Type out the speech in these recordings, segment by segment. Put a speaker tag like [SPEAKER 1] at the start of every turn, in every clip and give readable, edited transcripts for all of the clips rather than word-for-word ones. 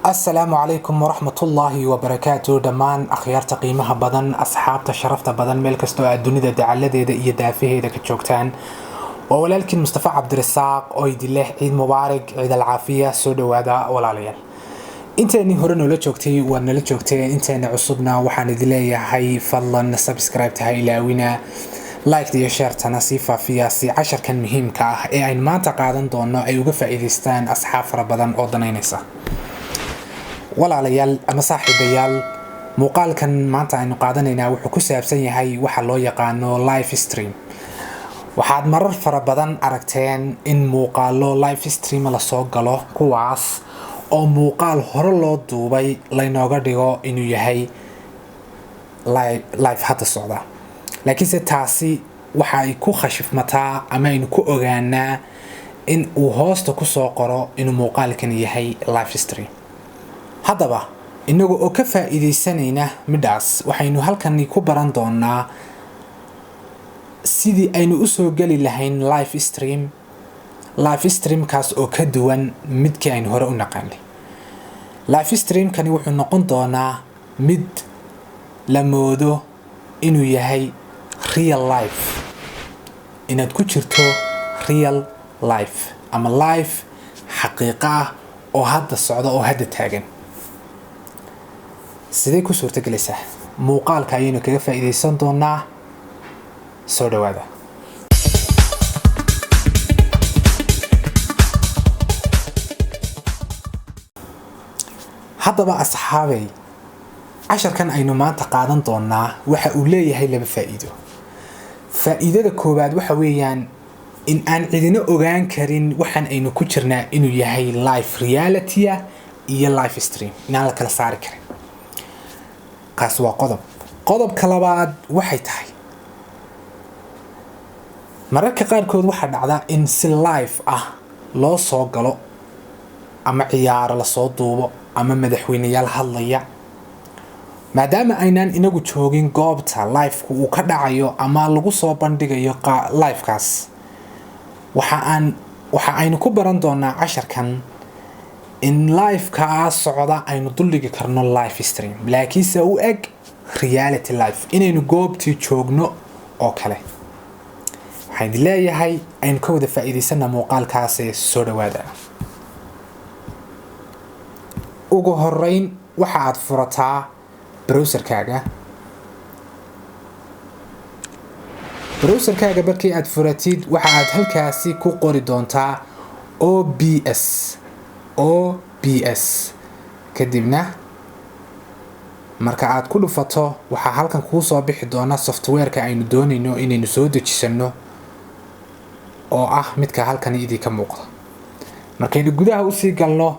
[SPEAKER 1] Asalaamu calaykum waraxmatullaahi wabarakaatu. Dhammaan akhyaarta qiimaha badan, asxaabta sharafta badan, meel kastoo aad dunida dacaladeeda iyo daafaheeda ka joogtaan, waa walaalkiin Mustafa Cabdirasaaq oo idin leh ciid mubaarak, ciid alcaafiya. Soo dhowaada walaalayaal. Inteennii hore noola joogtay waad nala joogteen, inteena cusubna waxaan idin leeyahay fadlan subscribe taha ilaawina, like iyo sharetana sii faafiya si casharkan muhiimka ah ee aynu maanta qaadan doono ay uga faa'iidaystaan asxaab fara badan oo danaynaysa. Walaalayaal ama saaxiibayaal, muuqaalkan maanta aynu qaadanaynaa wuxuu ku saabsan yahay waxa loo yaqaano live stream. Waxaad marar fara badan aragteen in muuqaalo live stream lasoo galo, kuwaas oo muuqaal hore loo duubay laynooga dhigo inuu yahay live hadda socda, laakiinse taasi waxa ay ku khashifmataa ama aynu ku ogaanaa in uu hoosta kusoo qoro inuu muuqaalkan yahay live stream. Haddaba, inaga oo ka faa'iidaysanayna midhaas, waxaynu halkani ku baran doonaa sidii aynu usoo geli lahayn live stream, live streamkaas oo ka duwan midkii aynu hore u naqaanay. Live streamkani wuxuu noqon doonaa mid la moodo inuu yahay real life, inaad ku jirto real life ama life xaqiiqo ah oo hadda socda oo hadda taagan. Sidee ku suurtagelaysaa? Muuqaalka ayaynu kaga faa'iidaysan doonaa. Soo dhawaada. Haddaba asxaabey, casharkan aynu maanta qaadan doonaa waxa uu leeyahay laba faa'iido. Faa'iidada koowaad waxa weeyaan in aan cidina ogaan karin waxaan aynu ku jirnaa inuu yahay live reality iyo live stream, inaan la kala saari karin. Kaas waa qodob. Qodobka labaad waxay tahay, mararka qaarkood waxaa dhacda in si live ah loo soo galo ama ciyaaro lasoo duubo ama madaxweyneyaal hadlaya. Maadaama aynaan inagu joogin goobta liveku uu ka dhacayo ama lagu soo bandhigayo livekaas, waxa aynu ku baran doonaa casharkan in livekaa socda aynu duldhigi karno live stream, laakiinse u eg reality live, inaynu goobtii joogno oo kale. Waxaan idin leeyahay aynu ka wada faa'iidaysana muuqaalkaasi. Soo dhawaada. Ugu horeyn waxa aad furataa browserkaaga. Browserkaaga markii aad furatid, waxa aad halkaasi ku qori doontaa OBS, OBS. Kadibna marka aad ku dhufato, waxaa halkan kuu soo bixi doona softwareka aynu doonayno inaynu soo dejisano, oo ah midka halkan idinka muuqda. Markaynu gudaha usii galno,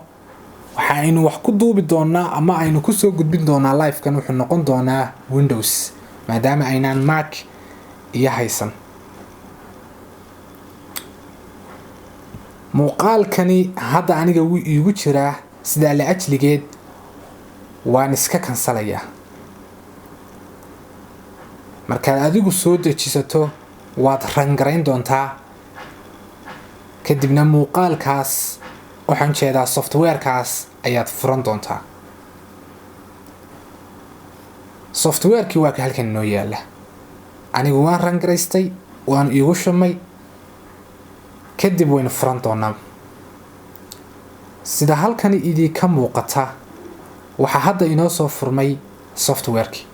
[SPEAKER 1] waxa aynu wax ku duubi doonaa ama aynu kusoo gudbin doonaa livekan wuxuu noqon doonaa Windows, maadaama aynaan Mac iyo haysan. Muuqaalkani hadda aniga wuu iigu jiraa, sidaa la ajligeed waan iska kansalayaa. Markaad adigu soo dejisato, waad run garayn doontaa, kadibna muuqaalkaas, waxaan jeedaa softwarekaas, ayaad furan doontaa. Softwarekii waa ka halkan inoo yaala. Anigu waan run garaystay, waan iigu shumay. Kadib waynu furan doonaa. Sida halkani idinka muuqata, waxaa hadda inoo soo furmay softwarekii.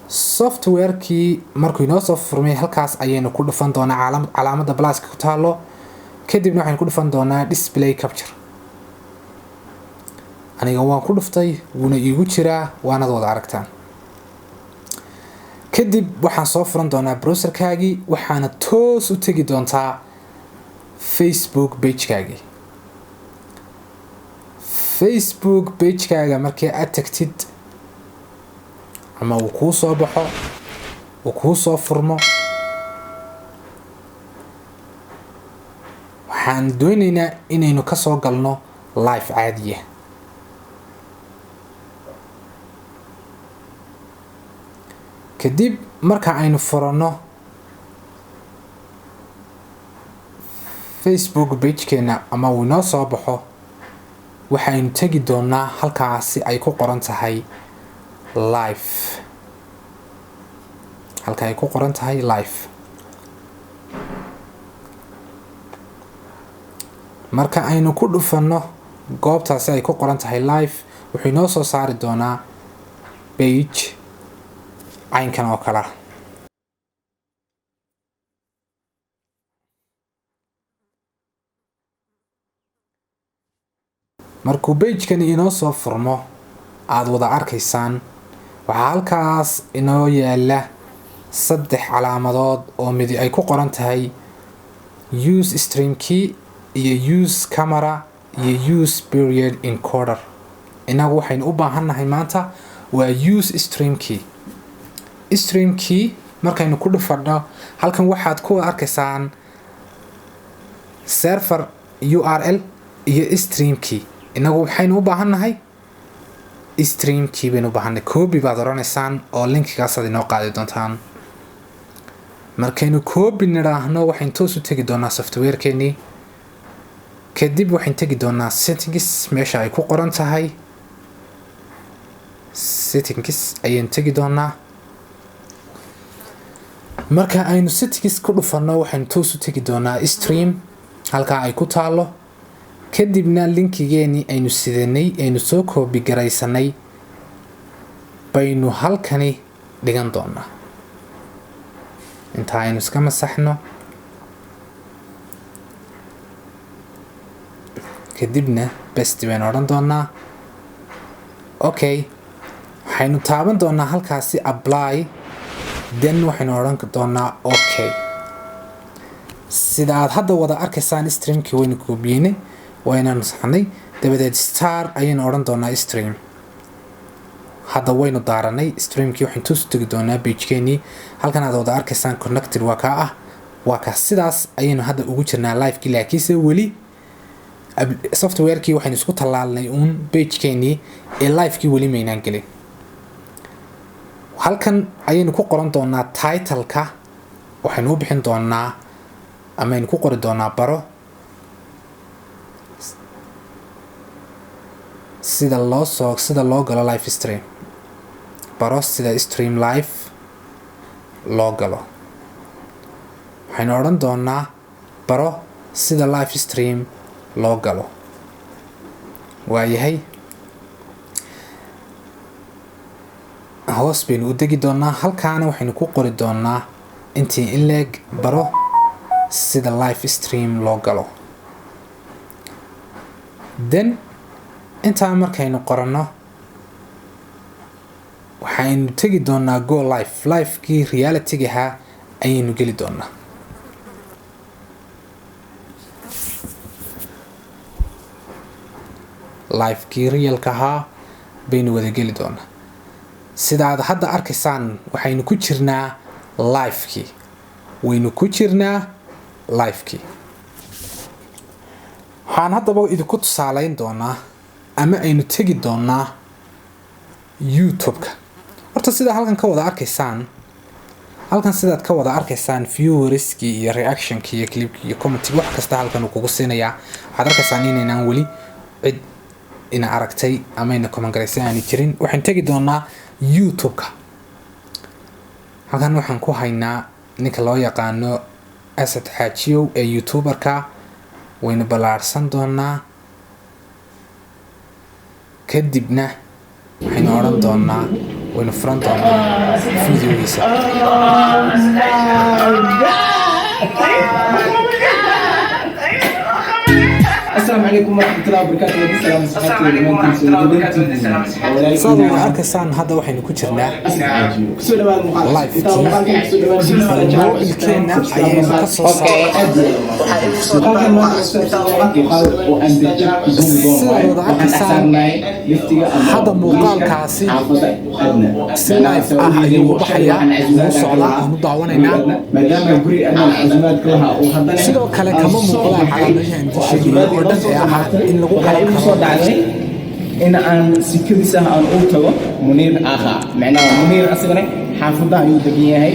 [SPEAKER 1] Softwarekii markuu inoo soo furmay, halkaas ayaynu ku dhufan doonaa calaamadda pluska ku taalo. Kadibna waxaynu ku dhufan doonaa display capture. Aniga waan ku dhuftay, wuuna iigu jiraa, waanad wada aragtaan. Kadib waxaan soo furan doonaa browserkaagii, waxaana toos u tegi doontaa Facebook pagekaagii. Facebook pagekaaga markii aad tagtid ama uu kuu soo baxo, uu kuu soo furmo, waxaan doonaynaa inaynu kasoo galno live caadiya. Kadib marka aynu furanno Facebook pagekeena ama uu inoo soo baxo, Waxaynu tegi doonaa halkaasi ay ku qoran tahay live, halka ay ku qoran tahay live. Marka aynu ku dhufanno goobtaasi ay ku qoran tahay live, wuxuu inoo soo saari doonaa page caynkan oo kale ah. Markuu pagekani inoo soo furmo, aada wada arkaysaan, waxaa halkaas inoo yaala saddex calaamadood oo midi ay ku qoran tahay use stream key iyo use camera iyo use period encoder. Inagu waxaynu u baahannahay maanta waa use stream key. Stream key markaynu ku dhufanno, halkan waxaad ku arkaysaan server URL iyo stream key. Inagu waxaynu u baahannahay stream key baynu u baahannahay. Copy baad odhanaysaan oo linkigaasaad inoo qaadi doontaan. Markaynu copy nidhaahno, waxaynu toos u tegi doonaa softwarekeenii. Kadib waxaynu tegi doonaa settings, meesha ay ku qoran tahay settings ayaynu tegi doonaa. Marka aynu settings ku dhufanno, waxaynu toos u tegi doonaa stream halkaa ay ku taalo. Kadibna linkigeenii aynu sidanay, aynu soo copy garaysanay, baynu halkani dhigan doonaa. Inta aynu iska masaxno, kadibna paste baynu odhan doonaa. Okay, waxaynu taaban doonaa halkaasi apply, then waxaynu odhan doonaa okay. Sida aad hadda wada arkaysaan, streamkii waynu koobiyeynay, waynanu saxnay. Dabadeed start ayaynu odhan doonaa stream. Hadda waynu daaranay streamkii. Waxaynu toos u tegi doonaa pagekeenii. Halkan aad wada arkaysaan connected waa kaa ah, waa kaa. Sidaas ayaynu hadda ugu jirnaa livekii, laakiinse weli softwarekii waxaynu isku tallaalnay uun pagekeenii ee livekii weli maynaan gelin. Halkan ayaynu ku qoran doonaa titleka. Waxaynu u bixin doonaa ama aynu ku qori doonaa baro sida loo soo sida loo galo live stream, baro sida stream live loo galo. Waxaynu odhan doonaa baro sida live stream loo galo. Waayahay, hoos baynu u degi doonaa. Halkaana waxaynu ku qori doonaa intii in leeg baro sida live stream loo galo. Then intaa markaynu qoranno, waxaynu tegi doonaa go live. Livekii realitygahaa ayaynu geli doonaa. Livekii realka ahaa baynu wada geli doonaa. Sida aad hadda arkaysaan, waxaynu ku jirnaa livekii, waynu ku jirnaa livekii. Waxaan haddaba idinku tusaaleyn doonaa ama aynu tegi doonaa YouTube-ka. Horta sidaa halkan ka wada arkaysaan, halkan sidaad ka wada arkaysaan, viewerskii iyo reactionkii iyo clipkii iyo commentkii, wax kasta halkan uu kugu siinayaa. Waxaad arkaysaan inaynaan weli cid ina aragtay ama ina comment garaysay aanay jirin. Waxaan tegi doonaa YouTube-ka. Halkan waxaan ku haynaa ninka loo yaqaano Asad Xaajiyow ee youtuberka. Waynu ballaarhsan doonaa, kadibna waxaynu odhan doonaa, waynu furan doonaa videogiisa.
[SPEAKER 2] السلام عليكم ورحمة الله وبركاته. السلام صحابتي.
[SPEAKER 1] Saad wada arkaysaan, hadda waxaynu ku jirnaa livekii. Mobilkeena ayaynu ka soo saaray. Sidaad wada arkaysaan, hadda muuqaalkaasi si live ah ayuu u baxayaa, uu socdaa, aanu daawanaynaa. Sidoo kale kama muuqdaan calaamadaha inta sheegaya oo dhan ee ahaa in lagu garan karo.
[SPEAKER 2] In aan si kedis ah aan u tago Muniir Akha, macnaha Muniir asagana xaafadaha ayuu degan yahay.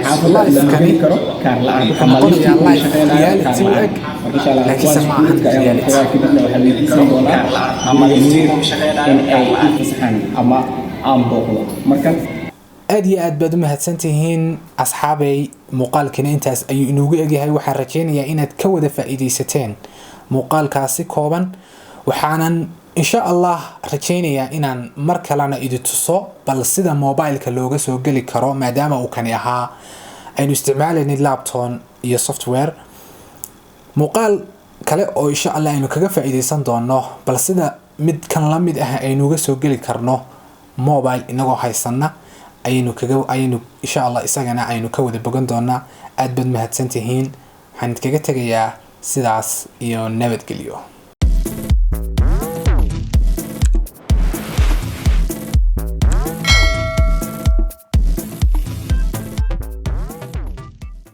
[SPEAKER 2] Xaafadaha lama
[SPEAKER 1] Live-kani
[SPEAKER 2] geli karo kaar la'aan
[SPEAKER 1] wuxuu
[SPEAKER 2] ama
[SPEAKER 1] noqonayaa
[SPEAKER 2] lifti uu
[SPEAKER 1] live
[SPEAKER 2] shaqeynayo kaar
[SPEAKER 1] reality u
[SPEAKER 2] la'aan.
[SPEAKER 1] eg.
[SPEAKER 2] Marka insha Allah
[SPEAKER 1] Laakiinse
[SPEAKER 2] kuwaas
[SPEAKER 1] ma ahan
[SPEAKER 2] guudka ayaan
[SPEAKER 1] reality.
[SPEAKER 2] tagaa, kadibna waxaan weydiisan doonaa guriga Muniir in ay ii fasaxaan ama aan booqdo. Marka
[SPEAKER 1] Aad iyo aad baad u mahadsantihiin, asxaabay. Muuqaalkina intaas ayuu inoogu egyahay. Waxaan rajaynayaa inaad ka wada faa'iidaysateen muuqaalkaasi kooban. Waxaanan insha Allah rajaynayaa inaan mar kalena idi tuso bal sida mobileka looga soo geli karo, maadaama uu kani ahaa aynu isticmaalaynay laptop iyo software. Muuqaal kale oo insha Allah aynu kaga faa'iidaysan doono bal sida mid kan la mid ah aynu uga soo geli karno mobile inagoo haysana ayaynu insha Allah isagana aynu ka wada bogan doonaa. Aad baad mahadsantihiin. Waxaan idinkaga tegayaa sidaas iyo nabadgelyo.